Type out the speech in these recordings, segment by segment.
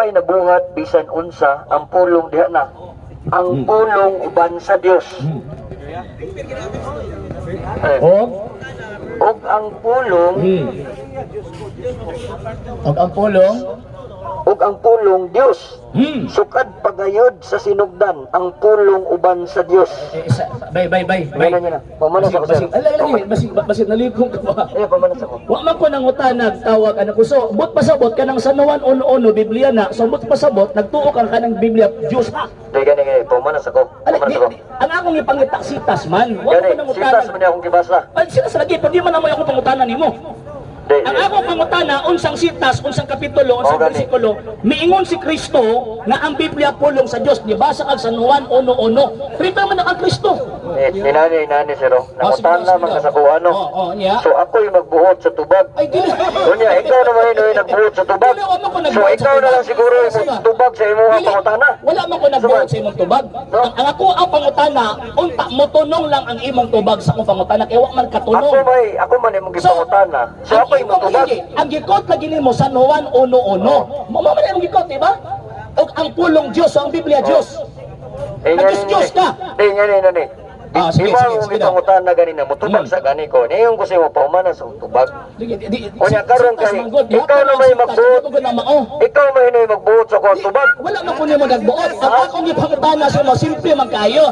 pa'y nabuhat bisan unsa, ang pulong diha na. Ang pulong uban sa Dios. Eh, Og ug ang pulong Og ang pulong ug ang pulong Dios. Sukad pagayod sa sinugdan ang pulong uban sa Dios. Eh, isa, bay bay bay bay. Yan na, yan na. Pamanas ako, sir. Basig, alay, alay, basig, basig, nalikom ka ba? Eh, pamanas ako. Wa man ko nangutanag tawag ano ko. So, but pasabot kanang San Juan 1:1 Biblia na. So, but pasabot nagtuo ka kanang Biblia Dios ha. Di gani gani, pamanas ako. Alay, Pamanas di, ako. di, ang akong ipangita sitas man. Wa Gani, ko nangutana. sitas man niya akong gibasa. Ay, sila sa lagi, pero di man namoy akong pangutana nimo. Di, Ang di. akong pangutana, unsang sitas, unsang kapitulo, unsang Oh, gani. bersikulo, miingon si Kristo nga ang Biblia pulong sa Dios. Gibasa kag San Juan 1:1. Prepare man na kang Kristo. Eh, ninani, inani, sir. Oh. Oh, sige, Nangutana sige. man ka sa kuha, no? Oh, niya. So, ako'y magbuot sa tubag. Ay, dili. Unya, ikaw naman yun, nagbuot sa tubag. Dili, wa man ko So, nagbuot sa ikaw na tubag. lang siguro yung Sige. tubag sa imong Dili, pangutana. wala man ko nagbuot sa imong tubag. Ang ako ang pangutana, unta motunong lang ang imong tubag sa akong pangutana kay wa man katunong. Ako man imong gipangutana. So, ang ako imong imong tubag. hindi, ang gikot lagi nimo San Juan 1:1. Mo man imong gikot, di ba? Og ang pulong Dios, so ang Biblia Dios. Eh, Nag-Diyos ka. Eh, ngani, ngani. Ah, sige, Di ba sige, ang sige daw. gipangutana ganina, mutubag sa gani ko. Niyon ko sa imo paumana sa tubag. Di, di, di, Unya, karon sitas kay, man gud, ikaw na may sitas, magbuot. di ko na mao. Ikaw man hinoy magbuot sa kuha tubag. Wala man ko nimo nagbuot. Ang akong gipangutana sa mo simple man kayo.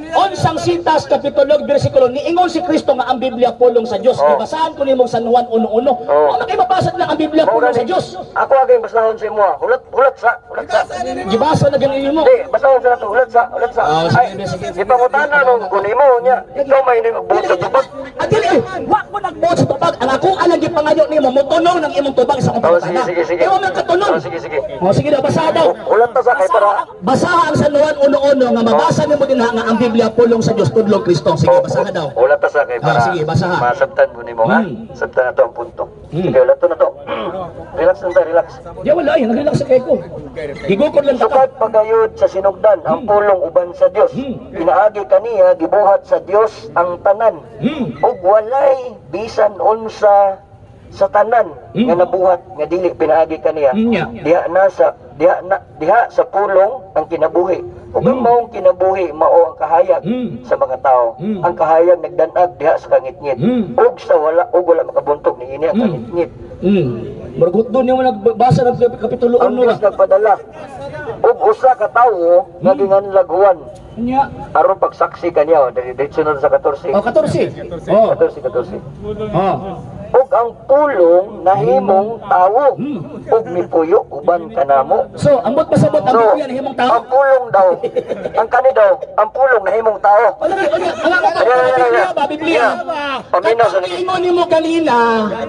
Unsang sitas kapitulo bersikulo niingon si Kristo nga ang Biblia pulong sa Dios. Oh. Gibasahan ko nimo San Juan 1:1. Oh. Ano kay mabasa lang ang Biblia Mao pulong gani, sa Dios? ako aging basahon sa imo. Ah. Hulat, hulat sa, hulat sa. Gibasa na ganin nimo. Di, basahon sa nato, hulat sa, hulat sa. Ah, sige, Ay, sige. gipangutana nung kunimo niya. Ikaw man hinoy magbuot sa tubag. Ah, dili, eh, wa ko nagbuot sa tubag. Ang ako alang gipangayo nimo motunong ng imong tubag sa akong Oh, sige, pangutana. sige, sige. Kay wa man katunong. Oh, sige, sige. Oh, sige daw, basa daw. Hulat ta sa kay para Basaha ang San Juan 1:1 nga mabasa nimo dinha nga ang Biblia pulong sa Dios tudlong Kristo. Sige, basaha daw. Hulat ta sa kay para Ah, sige, basaha. masabtan mo nimo ha. Sabtan na to ang punto. Sige, hulat to na to. Relax lang ta, relax. Di wala ay, nag-relax sa kay ko. Gigukod lang ta ka. Sukad pagayod sa sinugdan ang pulong uban sa Dios. Pinaagi kaniya gibuhat sa Dios ang tanan. Ug walay bisan unsa sa tanan nga nabuhat nga dili pinaagi kaniya. Yeah. Diha na diha sa pulong ang kinabuhi. Ug ang maong kinabuhi mao ang kahayag sa mga tao. Ang kahayag nagdanag diha sa kangitngit. Ug sa wala ug wala makabuntog niini ang kangitngit. Murgot doon yung nagbasa ng kapitulo Ang 1 Dios nagpadala ug usa ka tawo nga ginganlag Juan Nya. aron pagsaksi kaniya, oh, diretso na sa 14. Oh, 14. Oh. 14 14. Oh. Ug ang pulong nahimong tawo ug mipuyo uban kanamo. So, ambot pasabot ang So, Biblia nahimong tao. ang pulong daw, ang kani daw, ang pulong nahimong tao. Ano ano ang ako Ayan, ayan, Biblia ayan. ba Biblia? Yeah. Paminaw sa Katong ingon nimo kanina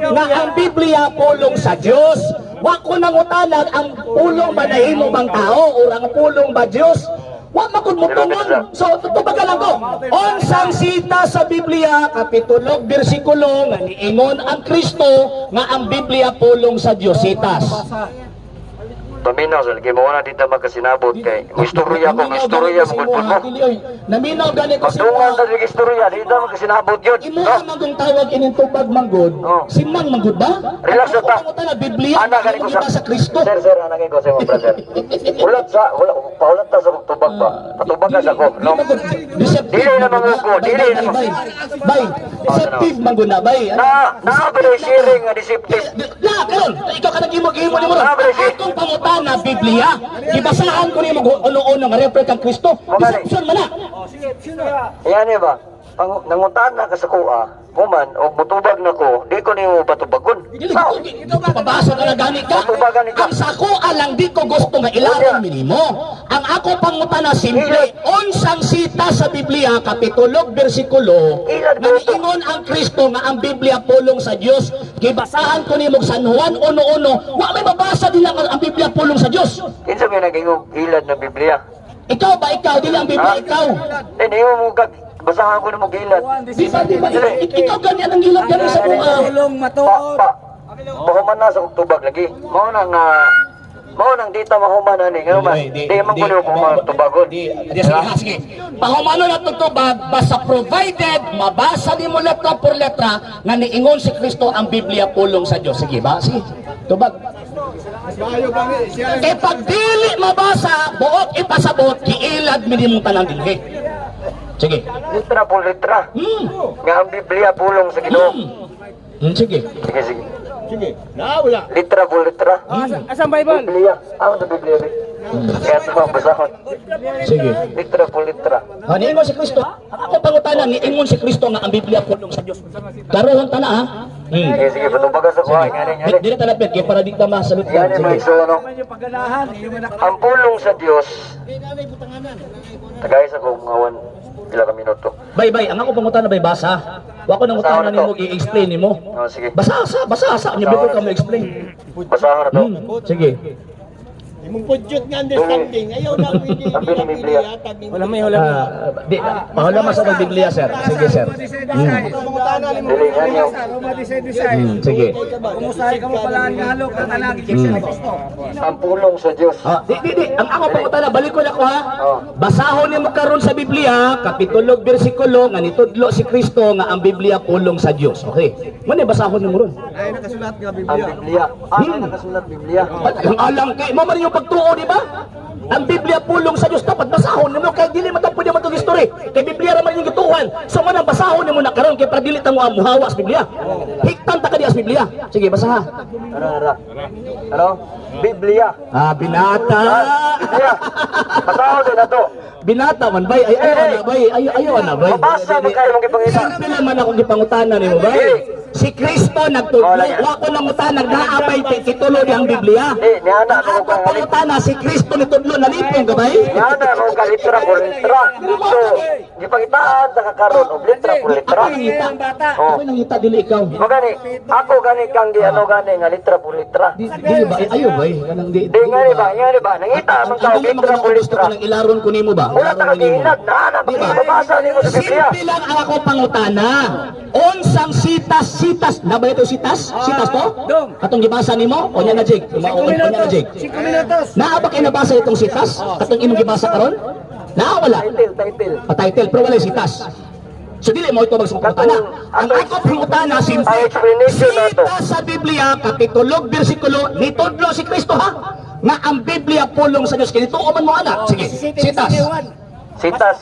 nga ang Biblia pulong sa Dios. Wa ko nangutanan ang pulong ba nahimo bang tao o ang pulong ba Dios? Wa man kud mo tungon. So tubagan lang ko. Unsang sita sa Biblia kapitulo bersikulo nga niingon ang Kristo nga ang Biblia pulong sa Dios sitas. Paminaw sa lagi mo na dito magkasinabot kay mo istorya ko, mo istorya mo gud mo. Dili, oy. Naminaw gani ko sa Magdungan sa lagi istorya, dito magkasinabot yun. Imo No? man kung tawag ining tubag manggod. Oh. Si Mang manggod ba? Relax na ta. Ako na Biblia. Ana gani ko sa sa Kristo. Sir, sir, ana ko sa imo, brother. Ulat sa ulat paulat ta sa tubag ba? Patubag ka sa ko, no? Deceptive. Dili na manguko, Bay, dili bay, na bay, bay. Deceptive manggod na bay. Ano? Na, na ba sharing nga deceptive? Na, karon, ikaw ka nag-imo-imo nimo ron. Ah, bre, si- Akong pangutana Biblia. Gibasahan ko nimo uno-uno nga refer kang Kristo. Magani. Deception man na. Yan ba? Pang, nangutan na ka sa kuha, human, o mutubag na ko, di ko nimo patubagon. Dili Sao? pabasa ka na gani ka. Patubagan ka. Ang sako alang di ko gusto nga ilaron minimo. Ang ako pangutana simple, unsang sita sa Biblia kapitulo bersikulo Ilan nga ba ito? niingon ang Kristo nga ang Biblia pulong sa Dios. Gibasahan ko nimo San Juan 1:1. Wa may mabasa din lang ang Biblia pulong sa Dios. Kinsa may nagingog ilad ng Biblia? Ikaw ba ikaw dili ang Biblia Ha? ikaw? Eh, nimo mo gag basahan ko nimo gilad. Di ba ikaw gani ang gilad gani sa bunga. Tulong Pa, matuod. pa, pahuman na sa tubag lagi. Mao nang dita mahuman ani ngano man. Di man ko nimo pahuman tubagon. Di, sige, ha, sige. Pahumano na itong tubag, basta provided, mabasa ni mo letra por letra, nga niingon si Kristo ang Biblia pulong sa Diyos. Sige ba? Sige. Tubag. Kay pag dili mabasa, buot ipasabot, giilad minimong tanan dinhi. Sige. Litra por litra nga ang Biblia pulong sa Ginoo. Sige. Sige, sige. Sige. Na wala. Litra por litra. Asan Bible? Biblia. Ang sa Biblia be. Kaya ito ang basahon. Sige. Litra por litra. Ha, niingon si Kristo. Ang ako pangutana, niingon si Kristo nga ang Biblia pulong sa Dios. Karoon ta na ha. Sige, sige, patubagan sa kuha. Ngani, ngani. Di na talapit kay para di ta masalot. Ngani, mga igsoon, no? Ang pulong sa Dios. Tagay sa kong mga pila ka minuto. Bay bay, ang ako pangutana bay basa. Wa ko nang utana Basahon na to. nimo i-explain nimo. Oh, sige. Basa sa, basa sa nya before ka mo explain. Basahon na to. Sige. Imong pudyot nga understanding. Ayaw na pwede. Ang Biblia. Wala may wala. Ah, di pahala sa Biblia, sir. Sige, sir. Dili, ngani. Oh. Sige. Kumusahay ka mo pala ang halok ang talagi kaysa ni Kristo. Ang pulong sa Dios. Ah, di, di, di. Ang ako pangutana, balik ko na ko ha. Oh. Basahon nimo karon sa Biblia, kapitulo bersikulo nga nitudlo si Kristo nga ang Biblia pulong sa Dios. Okay. Mo ni basahon nimo ron. Ay nakasulat nga Ang Biblia. Biblia. Ang nakasulat Biblia. Ang alam kay mo man yung pagtuo, di ba? Ang Biblia pulong sa Dios dapat basahon nimo kay dili man ta pwede matug history. Kay Biblia ra man yung gituhan. So man ang basahon nimo na karon kay para dili ta mo muhawa sa Biblia. Hiktan ta ka di sa Biblia. Sige, basaha. Ara, ara. Ano? Biblia. Ah, binata. Biblia. Basahon din na to. Binata man bay, ay ayo na bay, ayo ayo na bay. Mabasa man kayo mong ipangita. Simple naman akong gipangutana nimo bay. Si Kristo nagtudlo, Wala yan. wa ko nangutana naabay titulo niyang Biblia. Di, niana Ang ko ako kang pangutana si Kristo nitudlo nalipong ka bay. Niana ko ka litra por litra. So, gipangitaan ta ka karon og litra por litra. Ako nangita. Oh. Ako nangita dili ikaw. Mo gani, ako gani kang gi ano gani nga litra por litra. Di dili ba ayo bay kanang di. Di ngani ba, ngani ba, nangita man ka og Ang litra por gusto litra. ko nang ilaron ko nimo ba? Wala ta Ilaron ka ko nimo. giilad na ana Di ba? mabasa nimo sa Biblia. Simple lang ang ako pangutana. Unsang sitas sitas na ba ito sitas? Sitas to? Dong. Atong gibasa nimo o nya na Jake? O nya na Jake? 5 minutos. Naa ba kay nabasa itong sitas? Atong imong gibasa karon? Naa wala? Title, title. Pa title pero wala yung sitas. So dili mo ito magsuputana. Ang ako pangutana simple. Ang explanation nato. Sita sa Biblia kapitulo bersikulo nitudlo si Kristo ha nga ang Biblia pulong sa Dios kini tuo man mo ana. Sige, sitas. Sitas.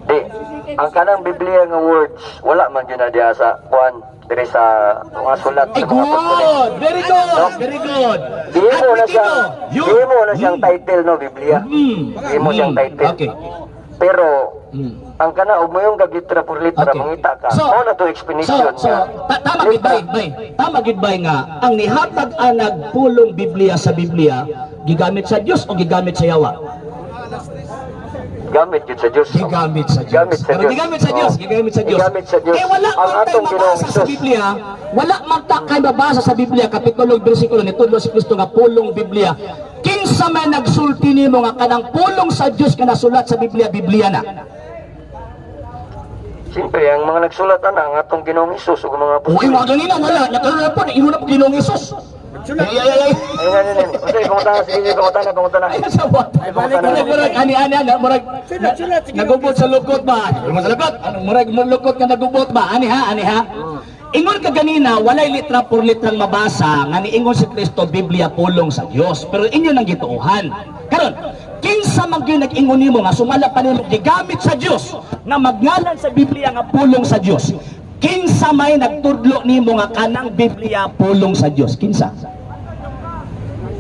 Di, ang kanang Biblia nga words, wala man gyud na diha sa kuan diri sa mga sulat Ay, sa mga apostoles. good! Very good! Very good! Di mo na siya, Yun. di mo na siyang title no Biblia. Di mo siyang title. Okay. Pero ang kana og moyong kag litra por litra mangita ka. Mao na to explanation So, nga. tama gid bay, bay. Tama gid bay nga ang nihatag anag pulong Biblia sa Biblia gigamit sa Dios o gigamit sa Yawa? Gamit gyud sa Dios. Gigamit sa Dios. Gamit sa Pero Dios. gigamit sa Dios, Oo. gigamit sa Dios. Gigamit sa Dios. Eh wala Ang man tayo atong Ginoong mabasa sa Hesus. Biblia, wala man ta kay mabasa sa Biblia kapitulo bersikulo nitudlo si Kristo nga pulong Biblia. Kinsa may nagsulti nimo nga kanang pulong sa Dios nga nasulat sa Biblia, Biblia na. Siyempre, ang mga nagsulat ana ang atong Ginoong Hesus ug mga Uy, apostoles. mga ganina, wala. Nakaroon na po, inuna na po Ginoong Hesus. Ay, ay, ay, ay. Ayun nga yun. Kasi pangutana, sige, pangutana, pangutana. Ay, sa bata. Murag, murag, ani, ani, ani, murag, Sulat, sulat, sige. nagubot sa lukot ba? Ano sa lukot? Ano, murag, lukot nga nagubot ba? Ani ha, ani ha? Ingon ka ganina, walay litra por litrang mabasa, nga niingon si Kristo, Biblia pulong sa Dios. Pero inyo nang gituohan. Karon, kinsa man gyud nag-ingon nimo nga sumala pa nimo gigamit sa Dios nga magngalan sa Biblia nga pulong sa Dios. Kinsa may nagtudlo nimo nga kanang Biblia pulong sa Dios? Kinsa?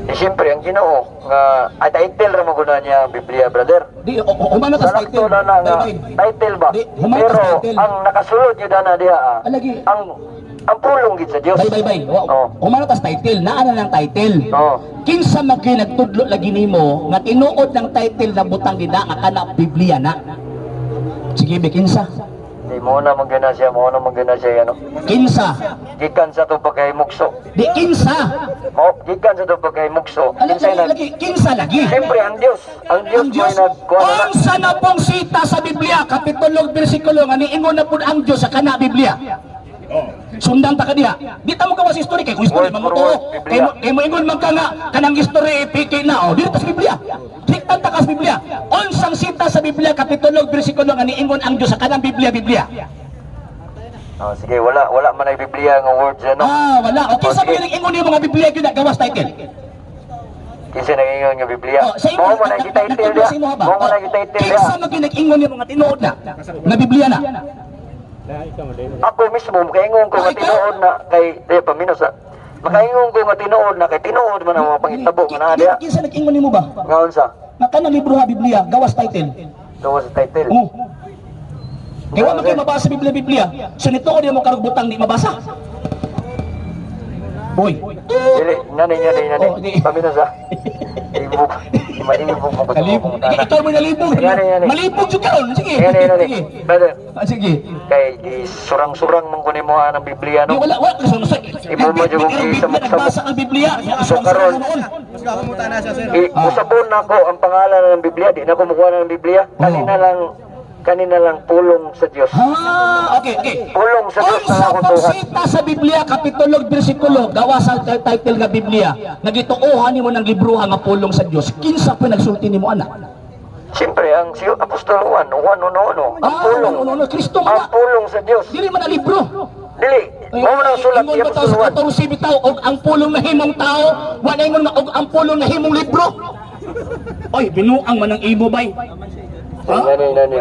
Eh, siyempre, ang Ginoo nga ay title ra mo guna niya ang Biblia, brother. Di o, o, humano ka Sa sa lakto title. na na nga Bay, bay. title ba? Di, humano ka Pero sa title. ang nakasulod yun na diha ah, Alagi. ang pulong gid sa Dios. Bay, bay, bay. Oh. Humano tas title, naa na ng title. Oo. Kinsa man gyud nagtudlo lagi nimo nga tinuod ng title na butang dina nga kana Biblia na. Sige, be kinsa? Di mo na man siya, mo na man siya ano. Kinsa? Gikan sa to pagkahimugso. Di kinsa. Mo gikan sa to pagkahimugso. Alagi, Kinsay nag lagi, kinsa lagi. Siyempre ang Dios, ang Dios Ang Diyos, may nagkuha na. unsa na pong sita sa Biblia, kapitulo bersikulo nga niingon na pud ang Diyos sa kana Biblia. Sundan ta ka diha. Di ta mo gawas history kay kung history Word for mangutuo. word, Biblia. Kay mo ingon man ka nga kanang history ipiki na oh. Dito sa Biblia. Diktan ta ka sa Biblia. Unsang sita sa Biblia kapitulo bersikulo nga niingon ang Diyos sa kanang Biblia Biblia. Oh, sige, wala wala man ay Biblia nga words ano. Ah, wala. Okay, Oh, sa sige. mga ingon nimo nga Biblia gyud na gawas title. Kinsa nag-ingon nga Biblia? Oh, sa imo Mao man ang title diha. sa imo ba? Mao man ang title diha. Kinsa man gyud nag-ingon nimo nga tinuod na nga Biblia na? Ako mismo makaingon ko nga Ah, ikaw? tinuod na kay eh pamino sa makaingon ko nga tinuod na kay tinuod man ang mga pangitabo nga naa diha. Kinsa nag-ingon nimo ba? Nga unsa? Nga kanang libro ha Biblia gawas title. Gawas sa title. Oh. Kaya wa man kayo mabasa Biblia Biblia. So nito ko di mo karog butang di mabasa. Boy. Dili, ngani ngani ngani. Oh, di. Pamino sa. Ibuk. Malibog mo ko Kalibog. Ikaw mo nalibog. Ngani ngani. Malibog jud karon. Sige. Ngani ngani. Sige. Brother, Ah, sige. kay surang-surang man ko nimo ang Biblia Di no. wala wala kasi sa Ibo mo jud kung Biblia nagbasa ang Biblia. So, karon, Mas gakamuta na siya, sir. Usabon na ako ang pangalan ng Biblia, di na ko mukuha ng Biblia. Kanina lang pulong sa Dios. Ah, okay. Pulong sa Dios na Unsa akong tuhan. pagsita sa Biblia kapitulo ug bersikulo gawa sa title nga Biblia nagituohan nimo ng libroha nga pulong sa Dios, kinsa pa nagsulti nimo ana? Siyempre, ang si Apostol Juan, Juan 1:1, ang Ah, pulong. no, no, no, Kristo man Ang na. pulong sa Dios. Dili man na libro. Dili, mao man ang sulat Ingon ni ba tao Apostol sa Juan. 14 bitaw og ang pulong na himong tao, wa na ingon nga og ang pulong na himong libro. Oy, binuang man ang imo bay. Ha? Ngani ngani.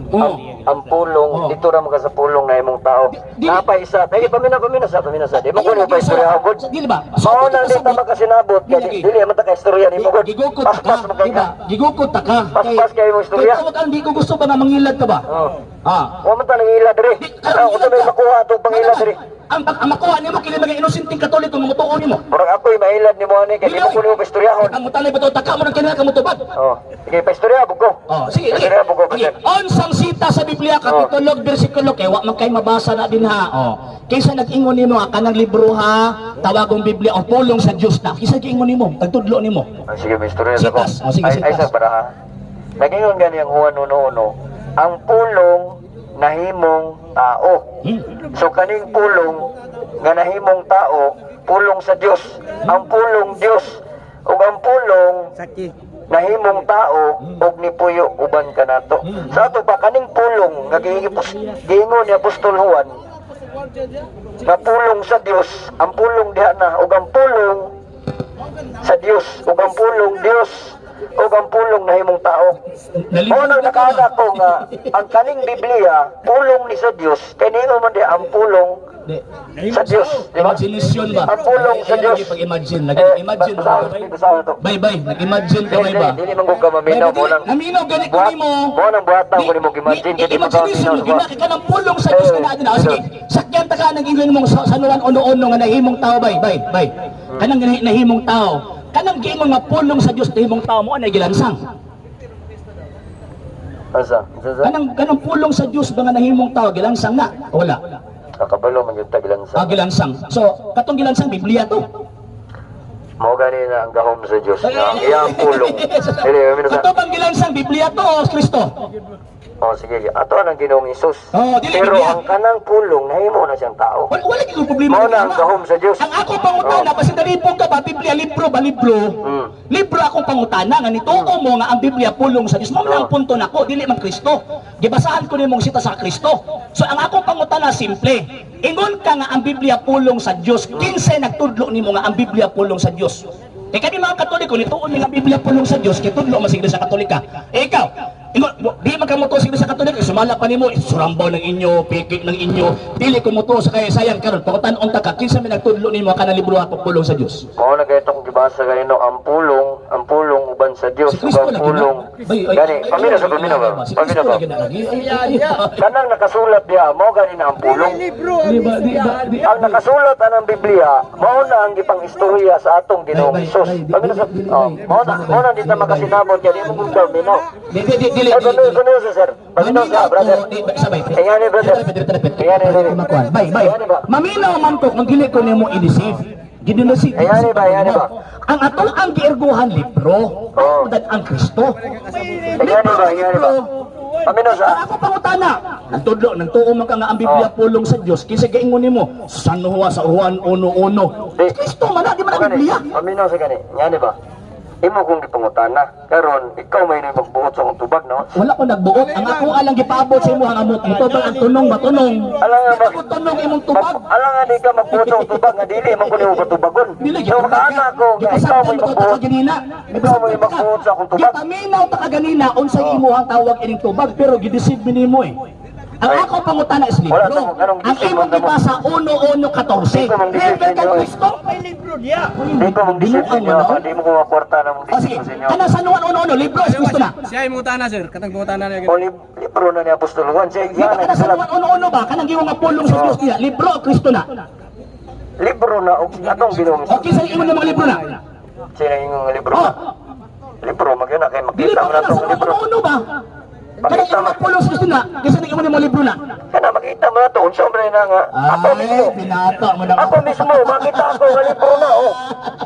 Oh. Oh. Ang pulong, Oh. dito ra man ka sa pulong na imong tao. Di- Napa isa, kay pamina sa. Di mo ko pa istorya gud. Dili ba? Mao nang di ta makasinabot kay dili man ta ka istorya nimo gud. Gigukot ta ka, Paspas man kay di ba? ka. Gigukot ta ka. Paspas kayo mong istorya. Kay tawag ang di ko gusto ba nga mangilad ka ba? Oh. Ah. Wa man ta nangila diri. Ah, unsa may makuha atong pangila diri? Ang makuha nimo kini mga inosenteng Katoliko nga motuo nimo. Murag ako'y mailad nimo ani kay di mo ko nimo paistoryahon. Ang mutanay ba taka mo nang kinahanglan ka motubag? Oh, sige paistorya bug ko. Oh, sige, sige. Paistorya bug ko. Okay. Unsang sita sa Biblia kapitulo ug bersikulo kay wa man kay mabasa na din ha. Oh. Kaysa nag-ingon nimo nga kanang libro ha, tawagong Biblia o pulong sa Dios na. Kaysa giingon nimo, tagtudlo nimo. Ah, sige, may istorya sa ko. Sitas. Oh, sige, ay, ay, sitas. sa para ha. Nagingon gani ang Juan 1:1, ang pulong nahimong tao. So kaning pulong nga nahimong tao, pulong sa Dios. Ang pulong Dios ug ang pulong nahimong tao ug nipuyo uban kanato. Sa ato pa kaning pulong nga giingon ni Apostol Juan nga pulong sa Dios, ang pulong diha na ug ang pulong sa Dios ug ang pulong Dios ug ang pulong nahimong tao. Nalibog Mao nang na ka ba? nakaana ko nga ang kaning Biblia pulong ni sa Dios kay ningon man diha ang pulong Di. sa Dios, di ba? Imagination ba? Ang pulong sa Ay, ay, Dios. lagi Pag-imagine, Eh, nag-imagine. basahon, basahon to. Bay, bay, nag-imagine ka Dili, bay ba? dili man ko ka maminaw Bay, mo nang Naminaw gani ko buhat- nimo. Mo nang buhatan ko nimo imagine kay di man ka Imagination maminaw mo sa buhat. gina ka ng pulong sa Dios Eh, nga naa din. Oh, sige, sakyan ta ka nang ingon mong sa Juan 1:1 nga nahimong tao bay, bay, bay. Kanang nahimong tao. Kanang giingon nga pulong sa Dios nahimong tao mo anay gilansang. Asa? Asa? Asa? Kanang kanang pulong sa Dios ba nga nahimong tao gilansang na? Wala. Nakabalo man gyud ta gilansang. Ah, gilansang. So, katong gilansang Biblia to. Mao gani na ang gahom sa Dios nga ang iyang pulong. Dili maminaw sa. Kato bang gilansang Biblia to o Kristo? Oh, sige. Ato ang Ginoong Hesus. Oh, dili, Pero Biblia. ang kanang pulong nahimo na siyang tao. Wala, wala gyud problema. Mao na ang gahom sa Dios. Ang ako pangutana, Oh. basta nalipong ka ba, Biblia, libro ba, libro? Libro akong pangutana, nga nituo mo nga ang Biblia pulong sa Dios. Mao na ang Oh. punto nako, dili man Kristo. Gibasahan ko nimong sita sa Kristo. So ang akong pangutana simple. Ingon ka nga ang Biblia pulong sa Dios. Kinsay nagtudlo nimo nga ang Biblia pulong sa Dios? Kay kami mga Katoliko, nituon mi nga ang Biblia pulong sa Dios, kay tudlo man sa Iglesia Katolika. Eh ikaw, ingon, di man ka motuo sa Iglesia Katolika, sumala pa nimo, surambaw ng inyo, pikit ng inyo, dili ko motuo sa kay sayang karon, pangutan-on ta ka, kinsa may nagtudlo nimo ka na libro ako pulong sa Dios? Mao na kay itong gibasa kanino ang pulong uban sa Dios Si ug Kristo ang lagi pulong. na. Bay, ay, Gani, ay, pamina ay, sa ay, pamina ba? ay, si Pamina Kristo ba? lagi na lagi. Ay, ay, ay. Kanang nakasulat diha, mao gani na ang pulong. Libro ang Di ba, di ba, di Ang nakasulat anang Biblia, mao na ang gipang-istorya sa atong Ginoong Bay, bay, Hesus. bay, di- Pamina sa di- di- oh, bay. mao na di ta makasinabot kay di mo gud ka minaw. Di, di, di, dili, Ay, dili, pamina dili. pamina sa sir. Pamina sa brother. Maminaw ko, di, sabay. Ingani, brother. Ingani, dili. Makuan. Bay, bay. Ingani ba? Maminaw man ko kung dili ko nimo i-deceive. Gidinasig. Ingani ba, ingani ba? Ang ato ang giirguhan libro, Oo. oh. ang Kristo. Ingani ba, ingani ba? Pamina sa Ang ako pangutana, nagtudlo, nagtuo man ka nga ang Biblia Oh. pulong sa Dios. Kinsa giingon nimo? San Juan sa Juan 1:1. Di. Kristo man na, di man ang Gani, Biblia. Paminaw sa gani. Ngani ba? Imo kong gipangutana. Karon ikaw may nang magbuot sa akong tubag, no? Wala ko nagbuot. Ang ako alang gipaabot sa imo ang amot. Mutubag ang tunong ba tunong? Alam nga ba- Ako tunong imong tubag. Alam nga di ka magbuot sa akong tubag nga dili man ko nimo patubagon. Dili So makaana ako nga ikaw may Gipasabtan ko ta magbuot. kaganina. Ikaw may magbuot sa akong tubag. Gipaminaw ta kaganina unsay imuhang tawag ining tubag pero gideceive mi nimo eh. Ang Ay. ako pangutana is Wala libro. tong- anong Ang deceive imong man tamo? gibasa 1:1:14. Di ko mang deceive Refer kang ninyo, eh. Kristo. May libro niya. Di ko mong deceive Binuang ninyo, mo na, di mo ko kwarta na mong O sige, deceive sa inyo. kanang sa Juan 1:1 libro is Kristo na. Siya yung mutana, sir. Katang mutana niya. O libro na ni Apostol Juan, siya Di ba iya na kanang sa gisulat. Juan 1:1 ba kanang giwa nga pulong sa Dios niya, libro o Kristo na? Libro na og atong Ginoong O kinsa ingon ng mga libro na? Sino yung libro Oh, na? Libro magyud na kay dili makita ba mo na kanang tong sa Juan libro. 1:1 ba? Kanang Pakita imong mo. nga pulong sa Kristo na, kinsa nang ingon ng mga libro na? Kana makita mo na to unsa man na nga ako Ay, mismo. binata mo na. Ako mismo makita ako nga libro na oh.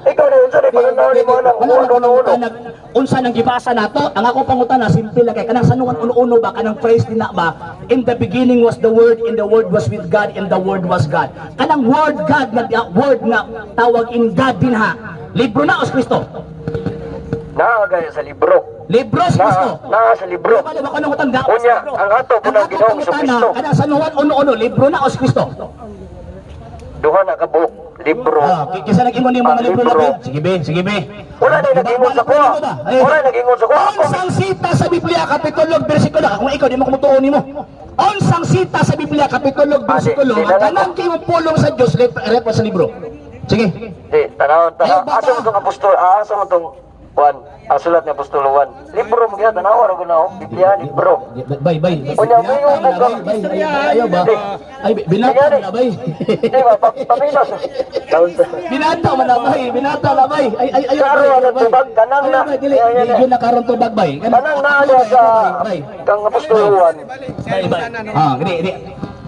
Ikaw na unsa ni pananaw nimo nang Wala uno na uno uno. Unsa nang gibasa nato? Ang ako pangutana simple lang kay kanang sa Juan 1:1 ba kanang phrase din na ba? "In the beginning was the Word, and the Word was with God, and the Word was God." Kanang word God nga word nga tawag in God din ha. Libro na os Kristo. Naa gaya sa libro. Libro si Kristo. Naa sa libro. Di ba, di ba, kanang utang na- Unya, ang ato Ang punang ako Ginoong pangutana, Kristo. kanang sa Juan 1:1 libro na os Kristo. Duha na ka buok libro. Ah, kinsa nag-ingon nimo Ang nga libro na libro. be? Sige be, sige be. Wala na nag-ingon sa kuha. Wala nag-ingon sa kuha. Ako Unsang sita sa Biblia kapitulo bersikulo kung ikaw di mo kumutuon nimo. Unsang sita sa Biblia kapitulo Ah, bersikulo di ang na lang kanang kay mong pulong sa Dios refer sa libro. Sige. Di, tanawon, tanaw. Ayaw, baba. Asa mo tong apostol? Ah, asa mo tong Juan? Ang sulat ni Apostol Juan. Libro mo gyud tanaw ra gud na oh. Biblia libro. Bay bay. Unya, may yung Bay, bay, bay, ayaw ba? Ay, binata mo na bay. Di ba paminos. Taon sa Binata mo na bay, binata na bay. Ay ay ayaw. Karon bay, ang bay. tubag, kanang Ayaw, na. bay, dili, Ay, ay, di ay. yun na karon tubag bay. Kanang naa niya sa Bay. kang Apostol Juan. Siya yung mutana, no? Ah, gini, gini.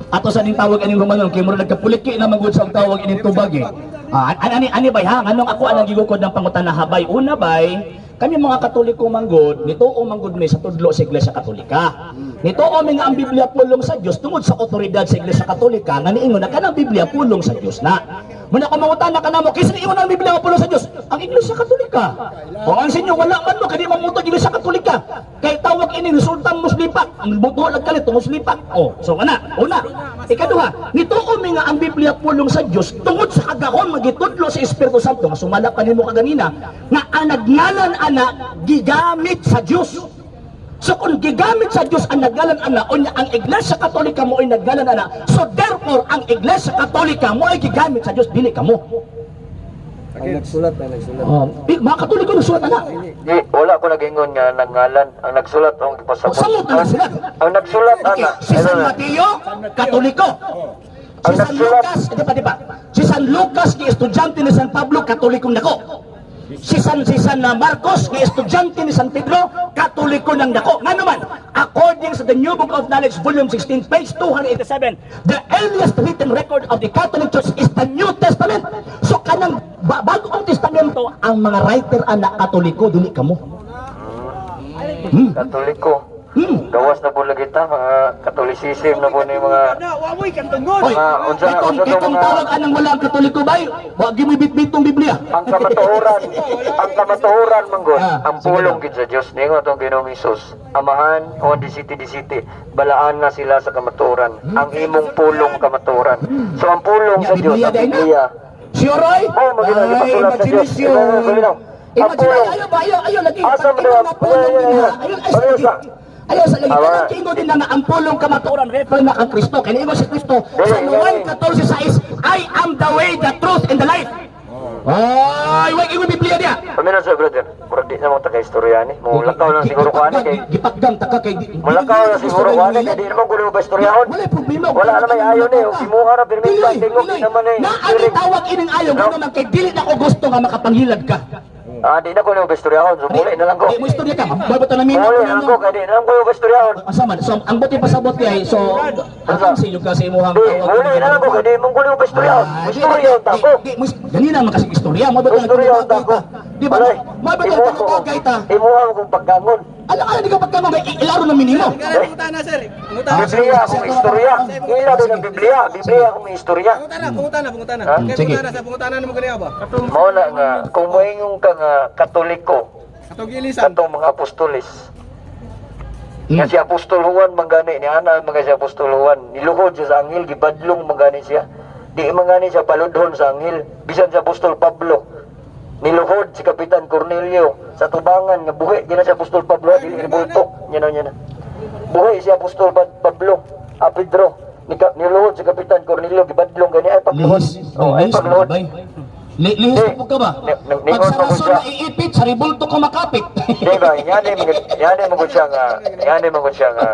Ato sa ning tawag aning Romanon kay murag nagkapuliki na manggod sa tawag ining tubag eh. Ah, ani ani bay ha, nganong ako anang gigukod ng pangutana ha bay. Una bay, kami mga Katoliko manggod, nituo manggod mi sa tudlo sa Iglesia Katolika. Nituo mi nga ang Biblia pulong sa Dios tungod sa otoridad sa Iglesia Katolika nga niingon na kanang Biblia pulong sa Dios na. Muna ko mangutana kanamo, kinsa niingon ang Biblia nga pulong sa Dios? Ang Iglesia Katolika. O ang sinyo wala man mo kay di man mutod Iglesia Katolika. Kay tawag ini resultang muslipak. Ang buto lag kalit muslipak. O, so kana, una. Ikaduha, nituo mi nga ang Biblia pulong sa Dios tungod sa kagahom nga gitudlo sa Espiritu Santo nga sumala pa nimo kaganina nga ang nagnalan ana gigamit sa Dios. So kung gigamit sa Dios ang naggalan ana, unya ang Iglesia Katolika mo ay naggalan ana. So therefore ang Iglesia Katolika mo ay gigamit sa Dios dili kamo. Ang nagsulat, ang nagsulat. Oh, mga Katoliko nagsulat ana. Di, wala ko nagingon nga nagngalan. Ang nagsulat ang gipasabot. O, samot ang nagsulat. Ang nagsulat Okay, ana. si San Ano na? Mateo, Katoliko. Si Ang San nagsulat- Lucas, di ba? Si San Lucas, ni estudyante ni San Pablo, Katolikong dako. Si San Marcos, ni estudyante ni San Pedro, Katoliko ng dako. Nga naman, according sa The New Book of Knowledge, Volume 16, page 287, the earliest written record of the Catholic Church is the New Testament. So kanang bagong testamento, ang mga writer ana Katoliko, dili kamo. Katoliko. Gawas na po lagi ta, mga Catholicism na po ni mga Na, wa mo'y kantungod. Oy, Mga unsa na- itong, unsa tong itong tawag anang wala ang Katoliko bay, wag mo bitbit tong Biblia. Ang kamatuoran manggod, Ah, ang sige pulong daw. gid sa Dios ningon atong Ginoong Hesus. Amahan o di city di city, balaan na sila sa kamatuoran. Ang imong pulong kamatuoran. So ang pulong Nya, sa Dios Biblia ang dahil na. Biblia. Sure, oy? Oh, magina, Ay, gipasulat sa Dios. imagination. Ikaw, ikaw, ikaw. Ang Imagine, pulong. ayaw ba, ayaw, ayaw, lagi. Asa Pag mo ingon daw? nga pulong Ay, ay, din ha. ay. Ayaw, ay, Ayaw sa lagi. Ayaw sa lagi. Awa. Kanang kingo din na nga ang pulong kamatuoran, refer na kang Kristo. Kaya ingon si Kristo, Dili, sa Juan dili. 14:6, "I am the way, the truth, and the life." Ay, wag ingon Biblia niya. Pamilya sa brother, murag di na mo taga istorya ni. Mulakaw lang siguro ko ani kay Gipakdam ta ka kay Mulakaw lang siguro ko ani kay di naman kuno ba istoryahon. Wala problema. Wala na may ayon eh. Imuha ra pirmi Dili, ka tingog dili. di naman eh. Na ang tawag ining ayon No. kuno man kay dili na ko gusto nga makapanghilad ka. Ah, di na kuno ba istoryahon. So muli na lang ko. Di mo istorya ka. Mabot na namin. Muli na lang ko kay di na lang kuno ba istoryahon. Asa man? So ang buti pasabot kay so ang sinyo ka sa imuhang Di, muli na lang ko kay di mo kuno ba istoryahon. Ah, di, Istoryahon ta ko. di, di, Ganina man kasi istorya, mabot na Istoryahon ta ko. Di ba? Walay. Mabot na Imuha ko. bagay ta. Imuha ko kung paggangon. Alang-alang di ka pagkamo kay ilaro na minimo. Pangutana, sir. Pangutana. Biblia akong istorya. Ila din ang Biblia. Biblia akong istorya. Pangutana, pangutana, pangutana. Ha? Kay Sige. pangutana, sir, pangutana namo kaniya ba? Mao na nga kung moingon ka nga Katoliko Katong gilisan. katong mga apostoles. Nga si Apostol Juan manggani ni ana mga si Apostol Juan niluhod siya sa anghel, gibadlong manggani siya. Di mangani siya paludhon sa anghel. Bisan si Apostol Pablo niluhod si Kapitan Cornelio sa tubangan nga buhi gina si Apostol Pablo, dili ni bulto nya na nya na. Buhi si Apostol Pablo, a Pedro niluhod si Kapitan Cornelio, gibadlong gani ay pagluhod. Lihis. Oh, ay Lihis, pagluhod. bay. Lihis Di. po ka ba? Ningon Pag sa pa ko rason siya. na iipit, sa ribulto ka makapit. Di ba, yani magud siya nga,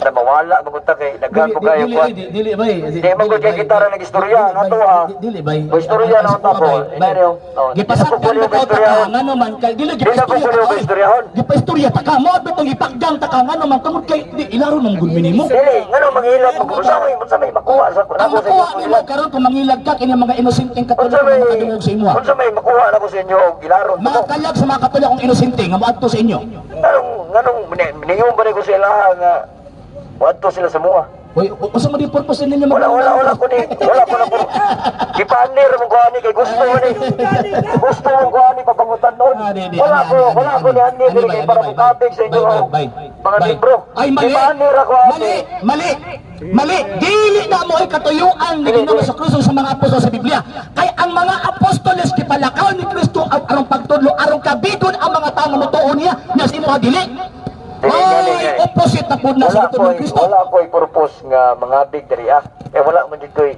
na mawala magud ta kay naghan ko kayo Dili, kuan. dili, dili, bay. Di man gud kay bay. kita ra nag-istorya, Dili, nga to, bay. ha. Dili, bay. Mo istorya na Ang ako, bay, ini bay. niyo. Oh, di na Gipasaktan ko kuliw ka ta ka, istoryahon. ngano man kay dili Di na ko gipaistorya kuliw ta ka, oy. istoryahon. Gipaistorya ta ka, mo betong ipagdang ta ka ngano man tungod kay di ilaro nang gud minimo. Dili, ngano manghilak mo unsa may makuha sa Ang nako sa makuha inyo? nimo karon kung mangilag ka kini mga inosenteng Unsa Katoliko may nga makadungog sa imo. Ha. Unsa may makuha nako sa inyo og gilaron Mga ko? kalag sa mga Katolikong inosente nga moadto sa inyo. Nganong nganong ningon ba ni ko sa ilaha nga wadto sila sa mua? Hoy, unsa man di purpose ninyo Wala wala wala ko ni wala ko na po. Gipaanir mo ko ani kay gusto mo ni. Gusto mo ko ani papangutan noon. Ah, di, di. Wala Ani, ko ani, wala ani, ko ni ani ani, diri bay, kay ani, para bay, mukabig sa inyo bay, ang bay, mga bay. libro. Ay, mali. Gipaanir ako ani. Mali, mali. Mali. Dili na mo ay katuyuan ni Dili, Ginoo dili. sa Kristo sa mga apostol sa Biblia. Kay ang mga apostoles gipalakaw ni Kristo aron pagtudlo, aron kabidon ang mga tao nga motuo niya nya sa imo dili. Dili, gani, Ay, gani. opposite na pud na sa Wala tuod ko ni Kristo. wala ko purpose nga mangabig diri ah. Eh wala man jud koy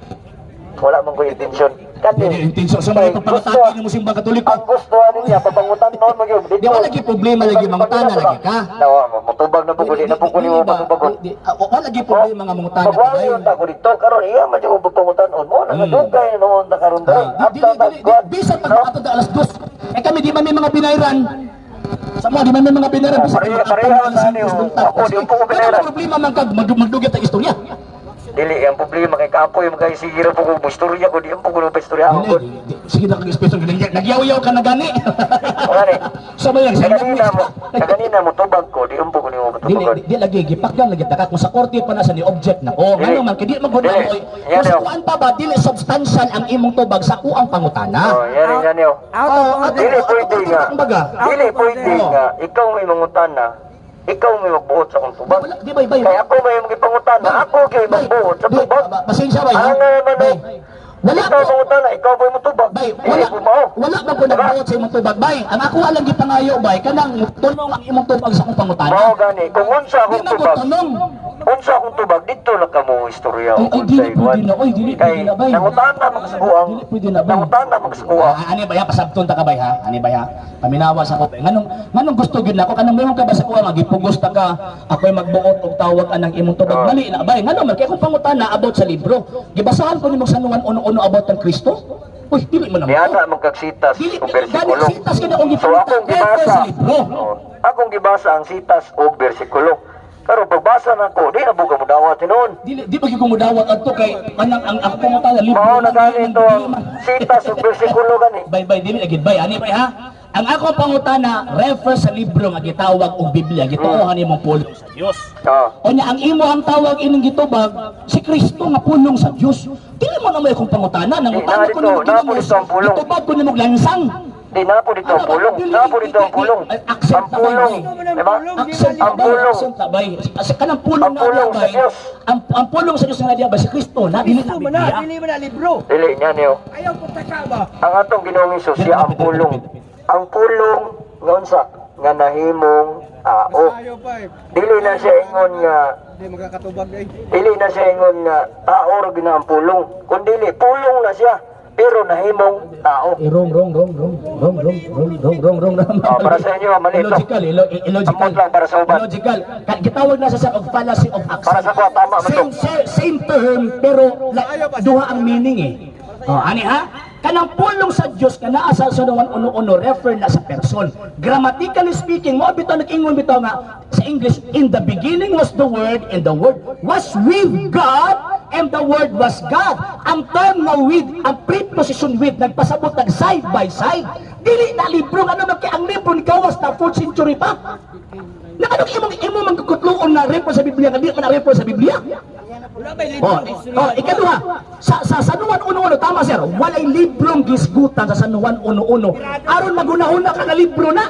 wala man koy intensyon. Kani Dili intensyon sa mga kay pagpangatake nimo simbang Katoliko. Ang gusto ani niya papangutan noon magyud dito. Di wala lagi problema lagi mangutana lagi ka. Nawa, motubag na po ko di na po ko nimo patubagon. Wala lagi problema nga mangutana ka. Magwali bay. yun ta ko dito karon iya man jud ko pangutan-on mo nagadugay na noon ta karon dai. Ah, di, dili, dili, di, bisan pag No? matod alas 2. Eh kami di man may mga binayran. Sa mga di man may mga binayran bisan Pareho- pag pareho alas na niyo. 5 Ako, di ko Ano binayran. ang problema man kag magdugit ang istorya? Dili ang problema kay kapoy man kay sige ra po ko istorya ko di ang po ko istorya ako. Dili, sige na kag espeso nagyaw-yaw ka na gani. Wala ni. Sa bayan sa Kaganina mo tubag ko di ang po ko nimo Dili, patubagon. di, di lagi gipakyan lagi taka kung sa korte pa na sa ni object na ko. Dili. Ngano man kay di man gud Dili. na mo. Yan Kung sa yo. kuan pa ba dili substantial ang imong tubag sa kuang pangutana. Oh, yan yan yo. Out of Ah, order. Dili pwede nga. Kumbaga. Dili pwede Oo. nga ikaw may mangutana, ikaw may magbuot sa akong tubag. Wala, di ba, bay? Kaya ako may magipangutana, ako kay Bay, magbuot sa di, tubag. pasensya bay. ha? Ano nga naman Bay. oh. Wala Ikaw ko. mangutana, ikaw ba motubag? Bay, Dili wala, po mao. wala ba ko Diba? nagbuot sa imong tubag, bay? Ang ako lang gipangayo, bay, kanang tunong ang imong tubag sa akong pangutana. Mao gani, kung unsa Di akong man ko tubag, tunong. unsa akong tubag dito na kamo istorya Ay, o ay, unsay dili pwede kuwan. na, oy, dili Kay pwede na, bay. nangutana magsuguang, Dili pwede na, bay. nangutana magsuguang. Ah, ani ba ya pasabton ta ka bay ha? Ani ba ya? Paminawa sa ko. Nganong nganong gusto gyud nako kanang mayroon ka ba sa kuha nga gipugos ta ka ako'y magbuot og tawag anang imong tubag. Ah. Mali na bay. Ngano man kay akong pangutana about sa libro. Gibasahan ko nimo sa nungan uno-uno about ang Kristo. Uy, dili mo naman. Niana man kag sitas Dili o gani bersikulo. sitas kini akong So gipangutana akong refer gibasa, sa libro. oh, akong gibasa ang sitas o bersikulo. Karon pagbasa nako, di na buka mo dawat hinuon. Dili di ba gyud ko modawat adto kay kanang ang ako pangutana libro. Mao na lang, gani dili ito man- ang dili man. sitas o bersikulo gani. Bay bay dili lagi bay ani bay ha. Ang ako pangutana refer sa libro nga gitawag og Biblia gituohan nimong pulong sa Dios. Oh. Unya ang imo ang tawag ining gitubag si Kristo nga pulong sa Dios. Dili mo na may akong pangutana, nangutana ko Di, nimo narito, napo dito ang pulong. Gitubag ko nimo lansang. Di na po dito ang Ano ba? pulong. Dili, Na po dito ang di, di, pulong. accept Ang na ba, pulong, bay? di ba? Accept Ang na bay, pulong. accept na bay. Kasi kanang pulong Ang na pulong diya, sa bay. Dios. Ang pulong sa Dios nga diya bay si Kristo na dili na Kristo man na, Biblia. dili man na libro. Dili niya niyo. Ayaw ko taka ba? Ang atong Ginoong Hesus siya ang pulong. Ang pulong nga unsa nga nahimong tao. Ayaw pa eh. Dili na siya ingon nga Di makakatubag eh. dili na siya ingon nga tao ra gina ang pulong. Kun dili pulong na siya pero nahimong tao. Eh, wrong, wrong, wrong, wrong, wrong, wrong, wrong, wrong, wrong, wrong, wrong. Ah, para sa inyo, mali ito. Illogical, illogical. Ambot lang para sa uban. Illogical. Gitawag na sa og fallacy of accent. Para sa kuha, tama man to. Same, same, same term, pero duha ang meaning eh. Oh, ani ha? Kanang pulong sa Dios nga naa sa sunuan uno-uno refer na sa person. Grammatically speaking, mo bitaw nag-ingon bitaw nga sa English, "In the beginning was the Word, and the Word was with God, and the Word was God." Ang term nga with, ang preposition with, nagpasabot nag side by side. Dili na libro, ano man kay ang libro ni gawas na 4th century pa. Na kanang imong imo man kutluon na refer sa Biblia nga di man na refer sa Biblia. Wala ba libro? Oh, ikaduha, sa San Juan 1:1, tama, sir, walay librong gisgutan sa San Juan 1:1. Aron magunahuna ka nga libro na.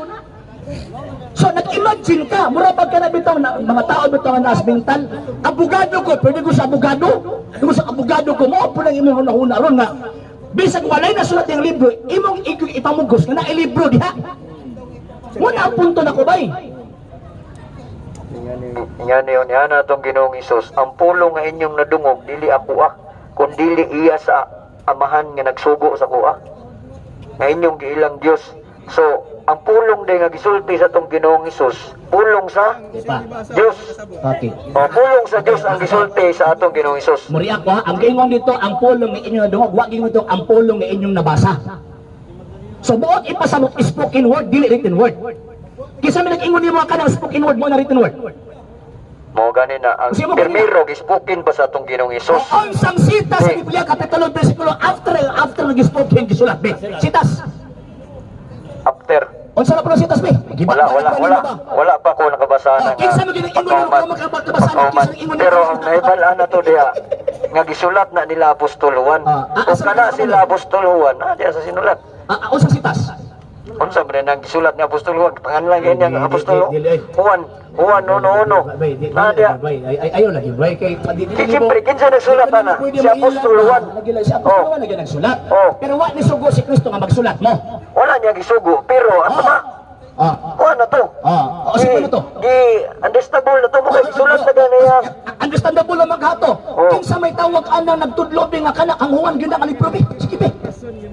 So nag-imagine ka, mura pag ka na bitaw na, mga tao bitaw nga naas mental, abogado ko, pwede ko sa abogado, pwede ko sa abogado ko, mao po lang imong hunahuna aron nga bisag walay nasulat yung libro, imong ipamugos nga na libro diha. Muna ang punto na ko bay. Nga niyon, niya na itong Ginoong Hesus, ang pulong nga inyong nadungog, dili ako ah, kundili iya sa amahan nga nagsugo sa kuha. Nga inyong giilang Dios. So, ang pulong din nga gisulti sa itong Ginoong Hesus, pulong sa Diba? Dios. Okay. O, pulong sa Dios ang gisulti sa atong Ginoong Hesus. Muri ako ha, ang gingon dito, ang pulong nga inyong nadungog, wa gingon dito ang pulong nga inyong nabasa. So buot ipasabot spoken word, dili written word. Kinsa may nag-ingon nimo ka ng spoken word mo na written word? Mao gani na ang Kasi mo ganina. primero gispoken pa sa atong Ginoong Hesus. O unsang sita sa Biblia kapitulo bersikulo after after nag-spoken gisulat be. Sitas. After. Unsa na po sitas be? Wala, wala, wala. Wala pa ko nakabasa Oh, na kinsa man gyud ang ingon nimo kung makabasa na, pagkauman. kinsa ang ingon nimo Pero kung ang nahibal-an na to diha nga gisulat na nila Apostol Juan. Ah, O asa kana man sila Apostol Juan, ah diha sa sinulat. Ah, unsang sitas? Unsa man ang gisulat ni Apostol Juan? Panganlan kay niya ang Apostol Dili, dili. Juan. Juan 1:1. Bay, di, Na diha. bay, ay, ay, ayaw lagi, bay, kay, di, di, Di, siyempre, kinsa nagsulat, ana? Pwede Si mailan Apostol ba? Juan. Lagi lang, si Apostol Oh. Juan lagi nagsulat. Oh. Pero wa ni sugo si Kristo nga magsulat mo. Wala niya gisugo, pero ang tama. Juan na to. Oh, sige na to. Di understandable na to mo kay gisulat na gani ang Understandable lang maghato. Oh. Kinsa may tawag anang nagtudlo bi nga kana ang Juan gyud ang libro bi. Sige bi.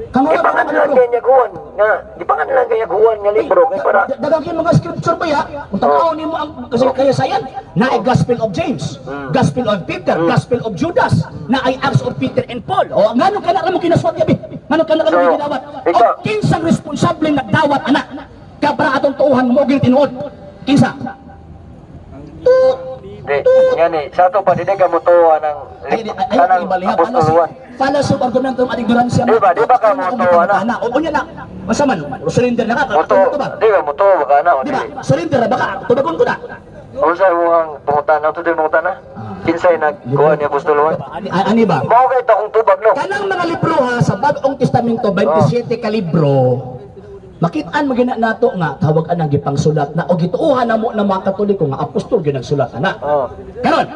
Kang Juan ang Gipanganlan libro. kay niya Juan nga gipanganlan kay niya Juan nga libro kay para Daghang kay mga scripture ba ya? Kung tan-aw nimo ang kasi kaya sayan, na ay Gospel of James, Gospel of Peter, Gospel of Judas, na ay Acts of Peter and Paul. O ngano kana ra mo kinaswat gabi? Ngano kana ra mo So, ginawat? O kinsang responsable nagdawat ana? Kapara atong tuuhan mo gyud tinuod. Kinsa? Tut. Di, ngani, sa ato pa, di ka mutuwa ng Ay, ay, ay, kanang ibaliha. Apostol Juan. Fallacy of argumentum ad ignorantiam. Di ba? Di ba ka motuwa na? O, unya na. Masa man, surrender na ka. Muto, Ito ba? di ba mutuwa ka na? O Di ba? di. Surrender na baka tubagon ko na. Unsa imong pangutana? Unsa di pangutana? Kinsay nagkuha ni Apostol Juan? Ani, ani ba? Mao kay ta kung tubag no. Kanang mga libro ha, sa Bagong Testamento, 27 ka libro, makitaan mo gina nato nga tawag anang gipangsulat na o gituohan na mo ng mga Katoliko nga apostol gyud nagsulat ana. Oh. Karon,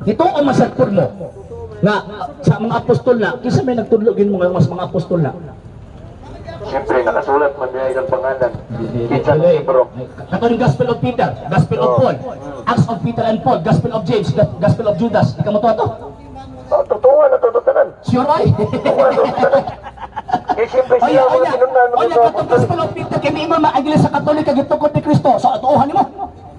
nituo man sad pud mo nga sa mga apostol na kinsa may nagtudlo gyud mo nga mas mga apostol na? Siyempre nakasulat man diha ilang pangalan. Kinsa ang libro? Katong Gospel of Peter, Gospel of Oh. Paul, Acts of Peter and Paul, Gospel of James, Gospel of Judas. Ikaw mo to ato? Oh, totoo na to tanan. Sure ay? Totoo na to tanan. Kay siyempre Oya, sila mga oya, sinundan mo oya, sa katong apostol. Gospel of Peter, kay miingon maagila sa Katolika, gitukod ni Kristo. So, atuohan nimo.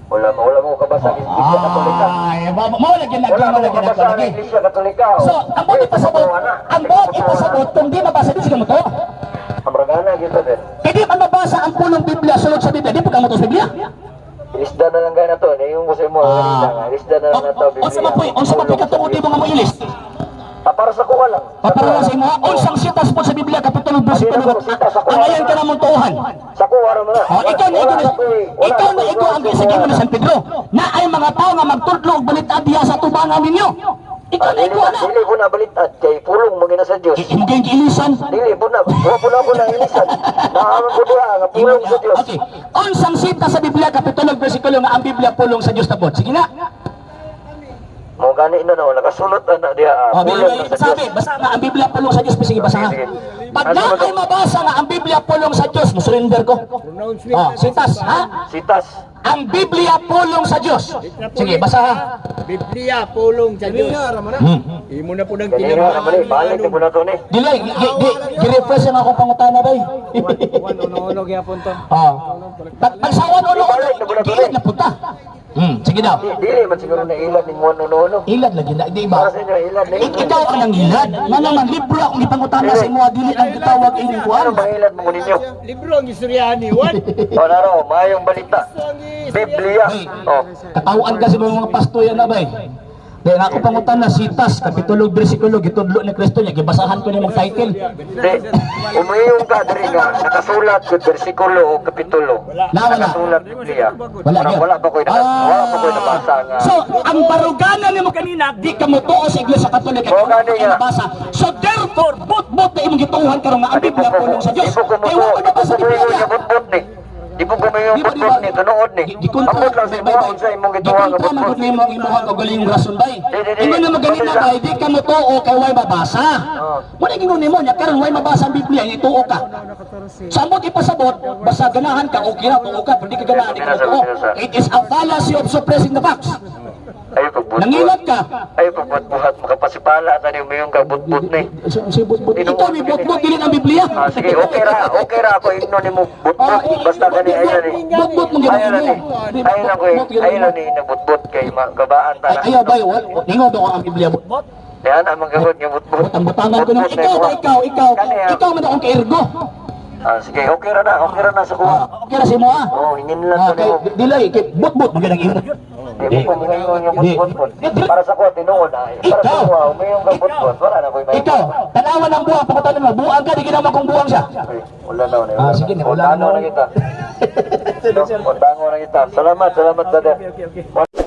Wala mo kabasa sa Iglesia Katolika. Ay, mao lagi na, Wala mao mo lagi na kabasa sa lagi. Iglesia Katolika. So, ang buot ipasabot, ang buot ipasabot, kung di mabasa, di sige mo to. Amragana gyud to din. Kaya di man mabasa ang pulong Biblia, sulod sa Biblia, di pa ka mo to sa Biblia. Ilisda na lang gana to. Yung ko sa imo, ah. Ilisda na lang na to. Unsa man po'y, unsa man po'y katuod mo nga mo ilis? Ah, para sa kuha lang. Para lang sa imo, ha? Unsang sitas po sa Biblia, Kapitulo Ay, 2, ako, sitas ako. ang ayan ka namong tuohan. Sa kuha ra man na. Oh, ikaw na ikaw na ikaw na ikaw ang sa gingon ni San Pedro na ay mga tao nga magtudlo og balita diha sa tubangan ninyo. Ikaw na ikaw na. Dili ko na balitad kay pulong mo gina sa Dios. Imo kayong giilisan. Dili po na. Wa po na ako nang ilisan. Naaman ko diha nga pulong sa Dios. Okay. Unsang sita sa Biblia kapitulo bersikulo nga ang Biblia pulong sa Dios tabot. Sige na. Mo gani na no nakasulot ana diha ah, Oh, pulong Biblia, na sa sabi, Dios. basta nga ang Biblia pulong sa Dios, sige basa ha. Sige. Pag na ay mabasa nga ang Biblia pulong sa Dios, mo surrender ko. Pronouncement Oh, na sitas, ha? Sitas. Ang Biblia pulong sa Dios. Sige, basa ha. Biblia, pulong sa Diyos. Imo na po nang Ganina na bali, balik na po na to ni. Dilay, gi-refresh ang akong pangutana bay. Uno-uno gyapon to. Oh. Pag sa 1:1, giilad na punta. Sige daw. Dili man siguro na ilan ning 1:1. Ilad lagi na, di ba? Para sa inyo ilan ni. Ikaw ang nangilad. Nga naman, libro akong ipangutana sa imo, dili ang gitawag ining kuan. Ano bang ilan mo ninyo? Libro ang istoryahan ni Juan. O naro, mayong balita. Ang istoryahan. Biblia. Oh. Katawaan kasi mga pasto yan na bay. Then ako pangutan na sitas kapitulo bersikulo gitudlo ni Kristo niya, gibasahan ko nimong title. Di, umuyong ka diri nga nakasulat sa bersikulo o kapitulo. Na, wala. Nakasulat Biblia. Wala Wala, gyud. wala pa ko'y wala pa ko'y nabasa nga. So, ang baruganan nimo kanina, di ka motuo sa Iglesia Katolika. Oo, Kay wala gani ka nga. nabasa. So therefore, but-but na imong gituohan karon nga ang Di po Biblia ko pulong sa Dios. Di po ko Kay wala mo ka nabasa di sa po ko Biblia. nga butbut ni. Di po ko may Di ba, di butbut ba? ni, tunood ni. Gikontra, Ambot lang sa bay, imo bay. unsa imong gituwa nga Gikontra man butbut. gud nimo ang imong kaugalingong rason, bay. Di, di, di. Ingon na maganina, bay, di ka motuo kay way mabasa. Oo. Wala gingon nimo nya karon way mabasa ang Biblia, ituo ka. Sa amot ipasabot, basta ganahan ka, okay ra, tuo ka, pero di ka ganahan, di ka motuo. It is a fallacy of suppressing the facts. Ayo pagbutbut. Nangilat ka. Ayo pagbutbuhat makapasipala ta ni umuyong ka butbut ni. Si but-but. Ikaw may but-but, dili ang Biblia. Ah, sige, okay ra ako ingnon nimo Ah, butbut basta gani ayo ni. But-but mong Ayo na ni. ginoo. Ayo na ko. Ayo na ni na butbut kay makabaan ta Ay, na. ayaw bay, ningo do ang Biblia but-but. Yan ang mga gud nga butbut. Butang butangan ko nang Butbut na ikaw ba ikuha. ikaw, ikaw, Kani, ah. ikaw man akong kaergo. Ah, sige, okay ra na, okay ra na sa kuha. Ah, okay ra si mo ah. Oh, hingin lang Ah, ko kay nimo. dilay kay but-but magandang imo. Di mo ko muingon nga butbut. Di. Para sa kuha tinuod ah. Para sa Ikaw. kuha umuyong ka butbut, wala na koy may. Ikaw, tanawan ang buwang, pagkatanan mo, buwang ka, di ginawa kong buwang siya. Ay, wala na, wala na. Ah, sige, wala na. Kontango na kita. No, kontango na kita. Salamat, salamat, brother. Okay.